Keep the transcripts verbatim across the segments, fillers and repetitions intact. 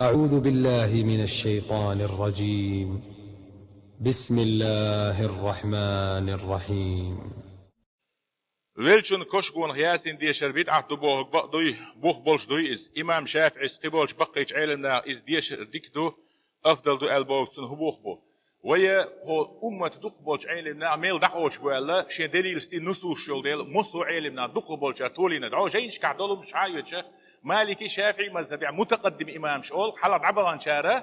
أعوذ بالله من الشيطان الرجيم. بسم الله الرحمن الرحيم. Велчун кошгонах ясин дешар бидӀат ду бохург бакъ дуй, бух болуш дуй иза. Имам ШафиӀис кхиболчу баккхийчу Ӏеламнаха иза дешар дика ду, афдал ду аьлла бохург цунна хӀун бух бу? Вай хӀо уммат дукхахболчу Ӏеламнаха мел дӀакъочур бу аьлла, шен делилашца нусуш йолу дела, массо а Ӏеламнаха дукхахболчара толийна дӀо жайнашкахь долу хӀумаш хьан а йоьдуш, Малики, ШафиӀи мазхабехь мутакъаддим имамаш олу, хьалха дӀабаханчара,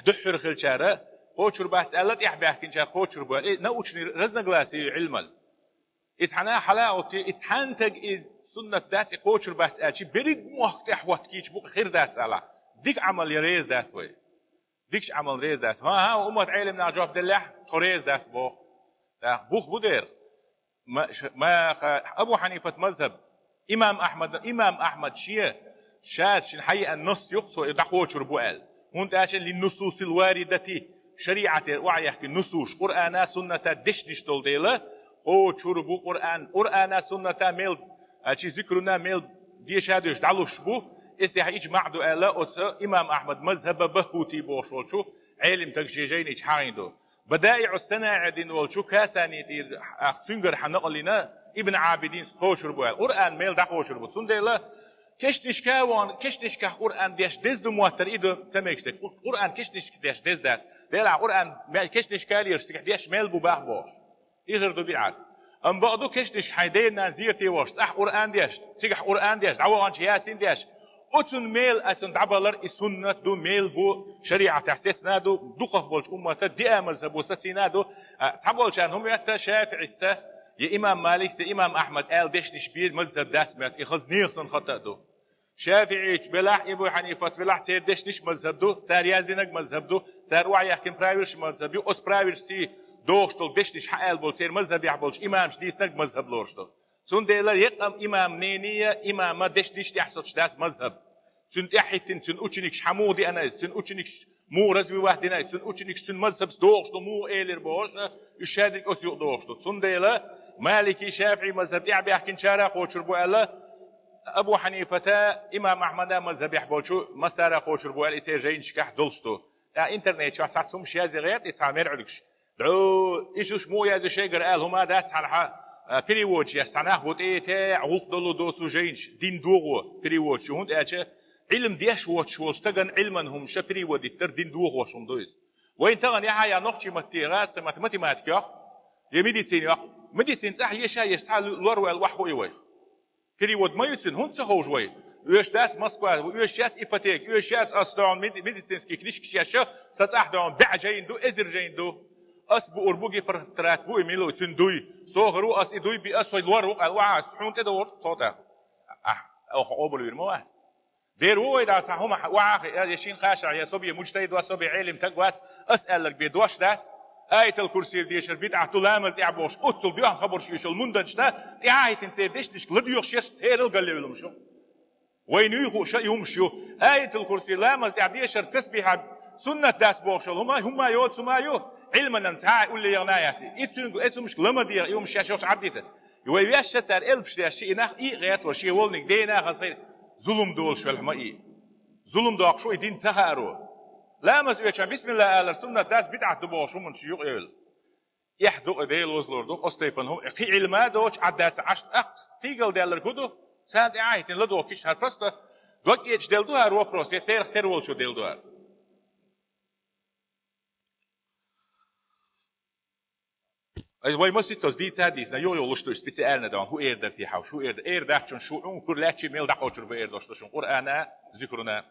дуьххьара хилчара, кхочур бац аьлла, тӀаьхьабаьхкинчара кхочур бу аьлла. И научный разногласие ю Ӏилман. Иза хьан хьала а гӀоттий, иза цхьаьннатаг и суннат дац, и кхочур бац аьлчи, берриг мохк тӀехь хӀоттийча бу хир дац аьлла. Дика Ӏамал я реза дац вай. Дикачу Ӏамална реза дац. ХӀан-хӀа, уммат Ӏеламнаха жоп деллехь, тхо реза дац боху. ТӀаккха бух бу дера. Ма-, ш-, ма-, ха-, Абу Хьанифат мазхаб, имам Ахьмад, имам Ахьмад шен, ша шина хьаеана насс юха, цо и дӀакхочур бу аьлла. ХӀунда аьлча лин нусусил варидати, шариӀатера охьаехкина нусуш, Къуръана, сунната дешнаш долу дела, кхочур бу Къуръан, Къуръана, сунната мел, а, чи зикруна мел деша а деш дӀалуш бу, эс тӀехь иджмаъ ду аьлла, оцу имам Ахьмад мазхаба Бахути бохуш волчу Ӏелимтага шен жайнича хьахийна ду. БадаиӀу СанаиӀ дина волчу Касани тӀера, а, цуьнгара хьан накъалина Ибн Ӏабидинс кхочур бу аьлла. Къуръан мел дӀакхочур бу. Цундела кешнашка а вахана, кешнашкахь Къуръан деш деза ду моттара и ду ца мегаш дерг. Къу-, Къуръан кешнашка деш деза дац. Делахь Къуръан ме-, кешнашка а лелаш цигахь деш мел бу бах бохуш. И хир ду бидӀат. Амма бакъ ду кешнашка хьайн дена-нана зерате вахаш, цӀахь Къуръан деш, цигахь Къуръан деш, дӀаваханча ясин деш. Оцун мел а цун дӀабалар и суннат ду, мел бу, шариӀатехь сецна ду, дукхахболчу уммата диа мазхабо сацийна ду. А, цхьаболчарна хӀума моьтту, ШафиӀисца, я имам Маликца, я имам Ахьмад аьлла дешнаш бен мазхаб дац моьтту, и хаза нехан санна хата а ду. ШафиӀийчу белахь, Абу Хьанифат белахь, церан дешнаш мазхаб ду, цара яздинарг мазхаб ду, цара охьаехкина правилаш мазхаб ю, оцу правилашций дохуш долу дешнаш хьан аьлла болу, церан мазхабехь болчу имамаш дийцинарг мазхаб лоруш ду. Цундела екъам имам мнение, имама дешнаш тӀехь соцуш дац мазхаб. Цуьнан тӀаьхьахӀиттина, цуьнан ученикаш хьан муха деана иза, цуьнан ученикаш муха развивать дина иза, цуьнан ученикаш цуьнан мазхабс дохуш ду, муха элира бохуш, уьш шадерг оцу юкъа дохуш ду. Цундела Малики, ШафиӀи мазхаб тӀаьхьабаьхкинчара кхочур бу аьлла, Абу Хьанифата, имам Ахьмада мазхабехь болчу массара кхочур бу аьлла, и церан жайнашкахь долуш ду. ТӀаккха интернет чохь цхьацца хӀумаш язъе гӀерта, и цхьа мерӀуьлгаш. ДӀо, иштта муха язъе шайгара аьлла хӀума дац хьалха, а, переводаш еш, цхьанах бу тӀе, тӀе, гӀуллакх долу доцу жайнаш, дин догӀо переводаш ю, хӀунда аьлча Ӏилма деш воцуш волу стагана Ӏилман хӀумаша переводить дар дин дохош хӀума ду иза. Вайн тахана яхьа я нохчий матте, гӀазкхи матте математика йоккху, я медицина йоккху. Медицина цӀахь еша, еш цхьа лор ваьлла вахь хуий вай. Перевод ма ю цуьнан, хӀунда ца ховшу вай? Оьшуш дац Москва, оьшуш яц ипотека, оьшуш яц ас догӀун меди-, медицинский книжкаш еш, сан цӀахь догӀун баьӀ жайна ду, эзар жайна ду. Ас буур бу гиппократ бу и мила ву, цуьнан дуй. Сохар ву ас и дуй би, ас вай лор ву къал, ваха, хьуна тӀе довар тхо тӀаккха. Ахь, оха къобалвийр ма вац. Дера ву вай дӀа цхьа хӀума ваха, я шин кхаша, я собе муджтайд вац, собе Ӏелим таг вац, ас аьлларг бен дош дац. Аятал курсил дешар бидӀат ду, ламаз тӀехь бохуш, оццул доьхна хабарш уьшал мунданчна, тӀаьхьахӀиттина церан дешнашка ладоьгӀуш еш, церал галлевлумаш ю. Вайна юй хууш а юмаш ю. Аятал курси ламаз тӀехь дешар тасбихьа суннат дац бохуш йолу хӀума, хӀума йоцу хӀума ю, Ӏилманан цхьа а улле яхна яц. И цуьнга, эцу хӀумашка ламаз деха, и хӀумаш шаьш йолуш Ӏаддита. И вай вешша цара элпаш деш, и нах и гӀертор, шен волниг дена хаза хир, зулум долуш велха ма и. Зулум доккхуш ву и дин ца хааро. Ламаз оьчан бисмилла алар суннат дац, бидӀат ду бохуш хӀуманаш юкъа евлла. Эхь ду-кх и Дела вазлур ду, къа стайпана хӀума, кхин Ӏилма а доцуш, Ӏадда ца Ӏаш, тӀаккха кхийгал даьлларг хӀун ду? Царна тӀе ахьийтина ладохкиш, хӀара просто дог эча делла ду хӀара вопрос, я церах тера волчо делла ду хӀара. Ай, вай маситтаза дийца а дийцина, юха йолуш ду специально дан, хӀун эр дара те хьовш, хӀун эр дара, эр дац шуна, шу хӀун хӀур лаьттачий мел дӀакхочур бу эр дош ду шуна, Къуръана, зикруна.